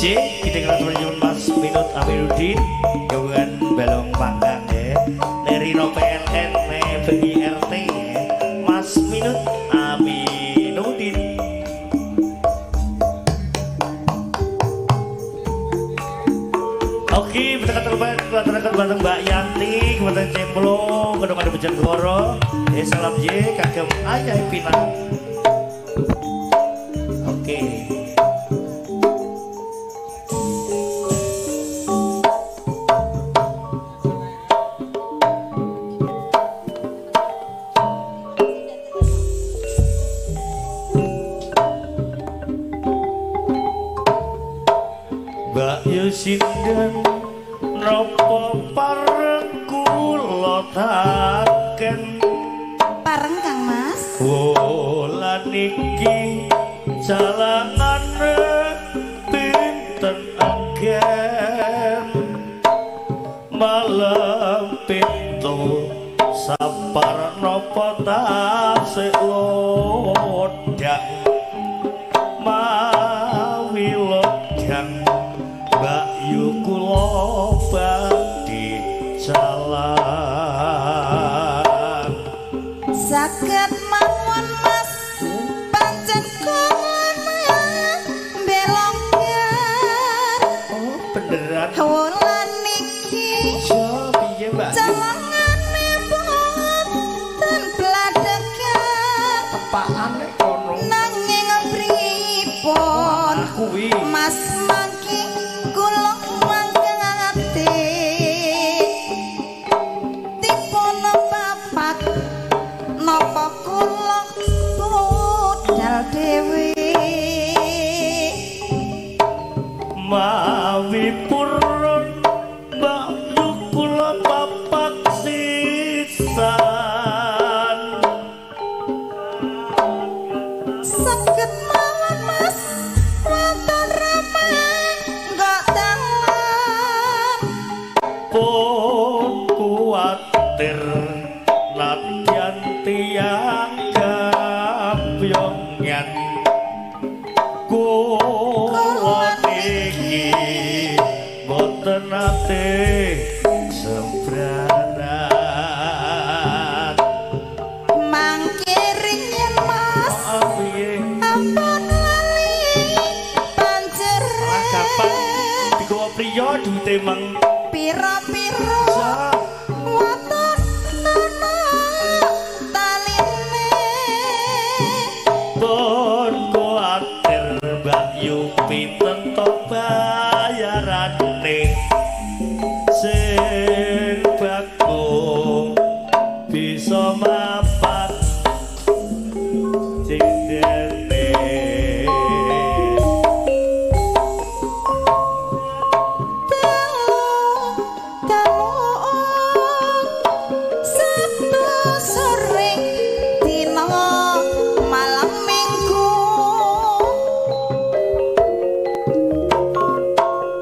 J, kita kenal teman Mas Minut Amiruddin, gabungan Balong Panggang ya. Nerino PLN, ne bengi RT ya. Mas Minut Aminuddin. Oke, kita terlebat bareng Mbak Yanti, kemudian Cemplung, kedong ada Bojonegoro. Salam J, kagem ayah Pina. Oke. Mbak Yusinden nopo pareng kula taken pareng Kang Mas wulan iki jalangane pinten agen malam pitu sapar nopo tasik lodang mawi lodang Mbak Yu kula badhe jalan saged mawon Mas pancen kono belongker. Oh beneran wulan niki iya piye Mbak jalangane boten bladegan tepakane kono nanging pripun kuwi Mas mangki kula mangkate dipun papat napa kula budal dhewe mawi purun Mbak Yu kula papat sisan saged mawon Mas wonten rame enggak dalan pun kuwatir nadyan tiyang gapyongan kula niki boten nate sembranan mangke riyen Mas ampun lali panjere kapan digawa priya duwite meng pira-pira waton ana taline pun kuwatir Mbak Yu pinten to bayarane sing bakung bisa mapat sing dene Sabtu sore dina malam Minggu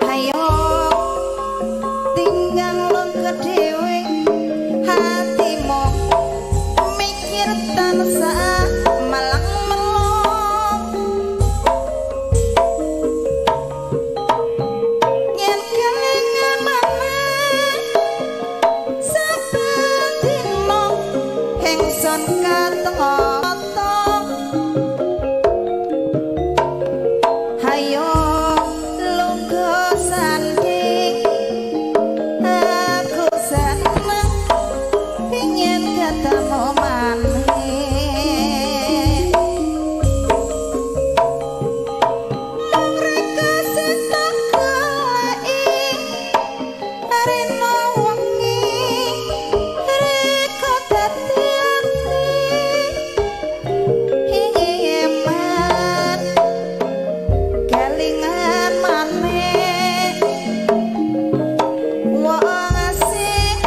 ayo tinggal longke dhewe hatimu mikir tansah malang melong yen kelingan maneh saben dina ingsun katata hayo lungguh sanding aku seneng pingin ketemu maneh mung reka sing tak goleki rino wengi reka dadi ati eman kelingan maneh wong sing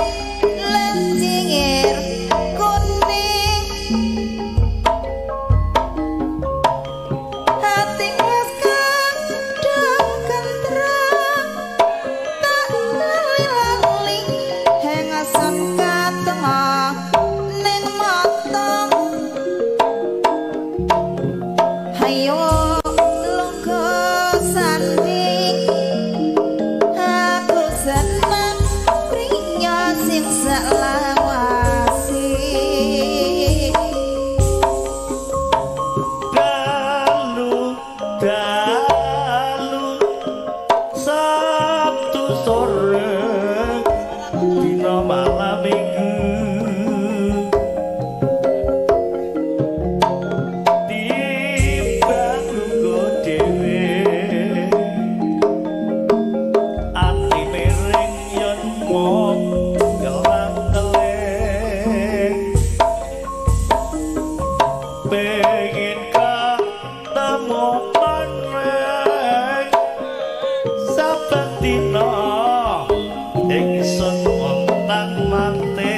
lencingir kuning hati wis kadung kentrang tak lali hengasan katengah ning mata hayo lungguh sanding Pengen ketemu maneh saben dina ingsun ontang manting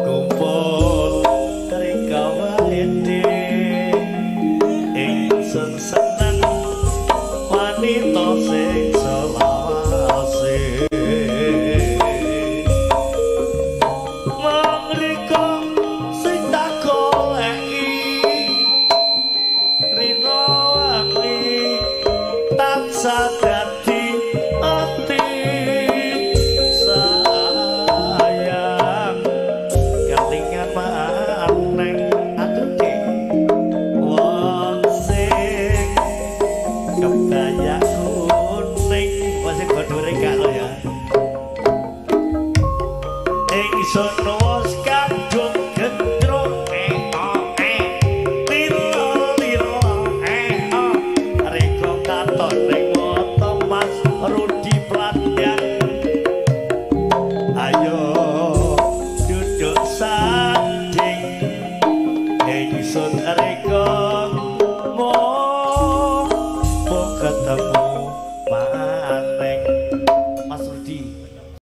kumpul rika wae ingsun seneng wanita sing selawase mangrika sing tak goleki rina wangi tansah dadi ati sayang kelingan maneng atuh wong sing kebaya kuning masih bodore gak lo ya ingsun